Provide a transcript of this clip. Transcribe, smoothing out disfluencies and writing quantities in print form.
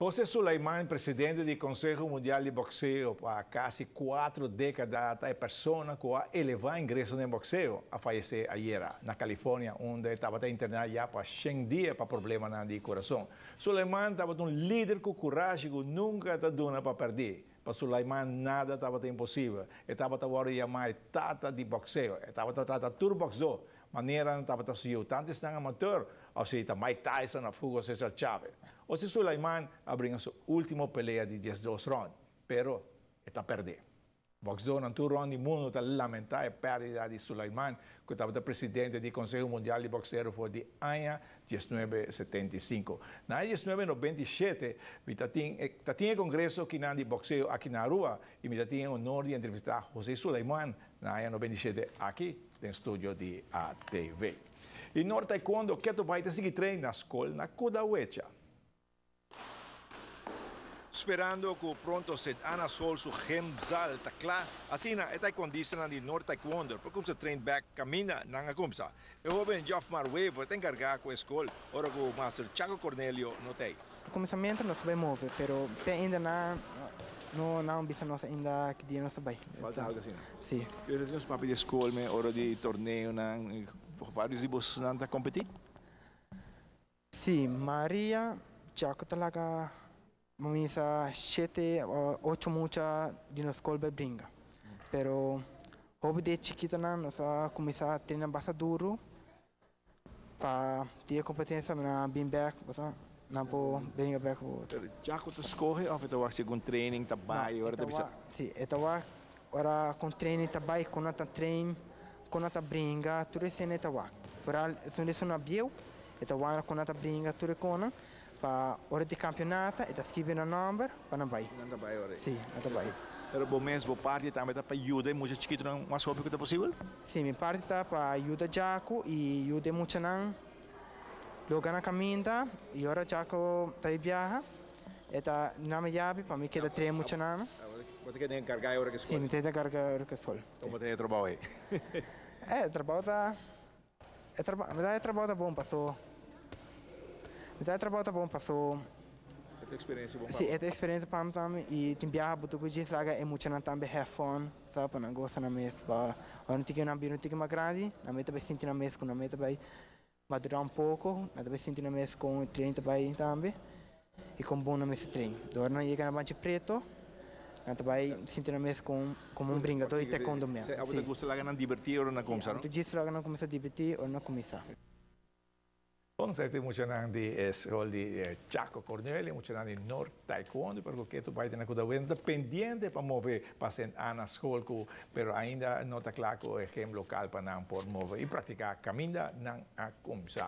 José Sulaiman, presidente di Conseho Mundial di Boxeo pa casi 4 decada, ta e persona cu a eleva ingreso den boxeo, a fayece ayera na California, unda e tabata interna ya pa 100 dia pa problema di curason. Sulaiman tabata un lider cu corashi cu nunca ta duna pa perde. Pa Sulaiman nada tabata imposibel. E tabata wordo yama tata di boxeo. E tabata trata tur boxeo manera tabata su tanto esnan amateur, of sea Mike Tyson of Hugo Cesar Chavez. José Sulaiman a bringa su ultimo pelea di 12 round, pero e ta perde. Boxeo na tur rond di mundo ta lamenta e perdida di Sulaiman, cu tabata presidente di Conseho Mundial di Boxeo for di aña 1975. Na 1997, mi tabatin congreso aki di boxeo aki na Aruba y mi tabatin honor di entrevista José Sulaiman na aña 97 aki den studio di ATV. Y Noord Taekwondo, keto bay sigui train na scol na Kudawecha. Sperando cu pronto Sint Anna School su gymzaal ta cla, asina e taekwondistanan di Noord Taekwondo por cuminsa train back caminda nan a cuminsa. E hoben Jofmar Wever ta encarga cu e scol, ora cu Master Chaco Cornelio no t'ey. Cuminsamento nos ta bay move, pero te ainda na no no bisa nos ainda ki dia nos ta bay. Falta algo asina. Si. Pero nos papia di scol mes ora di torneo nan varios di boso nan ta competi? Si, Maria, Chaco ta laga mamisa 7, 8 mucha di nos scol bay bringa. Pero hopi di chikito nan nos a cuminsa train basta duro pa tin competencia na bin back, basta nan por bringa back otro. Pero Chaco ta scoge of ta segun training ta bay ora ta bisa? Si, e ora cu training ta bay, cu ta train, cu ta bringa, tur esey ta wak. Vooral esun esun na bieu, e ta wak cu ta bringa tur cona, pa ora di campeonato, e ta skirbi nan nomber pa nan bay. Nan ta bay ora. Si, nan ta bay. Pero bo mes, bo parti tambe ta pa yuda mucha chikito nan mas hopi cu ta posibel? Si, mi parti ta pa yuda Jaco y yuda mucha nan logra na caminda y ora Jaco ta viaha, e ta duna mi yabi pa mi keda train mucha nan. Bo ta keda encarga ora cu Si, mi ta encarga ora cu scol. Con ta e trabou ey? E trabou ta e trabou, berdad e trabou ta bon paso. Berdad e trabou ta bon paso. E experiencia bon. Si, e experiencia pa mi tambe y tin biaha bo cu djis laga e mucha nan tambe have fun, sabe, pa nan goza nan mes, pa ora nan tiki nan bira un tiki mas grandi, nan mes ta bay sinti nan mes cu nan mes ta bay madura un poco, nan ta bay sinti nan mes con train ta bay tambe y con bon nan mes train. Ora nan yega na Banchi Preto, nan ta bay sinti nan mes con como un bringador di taekwondo mes. Si, abo ta gusta laga nan diverti ora nan cuminsa, no? Djis laga nan cuminsa diverti ora nan cuminsa. Bon, esey muchanan di scol di Chaco Cornelio, muchanan di Noord Taekwondo, pero cu ta bay na Kudawecha pendiente pa move pa Sint Anna School, pero ainda no ta cla cu e gym local pa nan por move y practica caminda nan a cuminsa.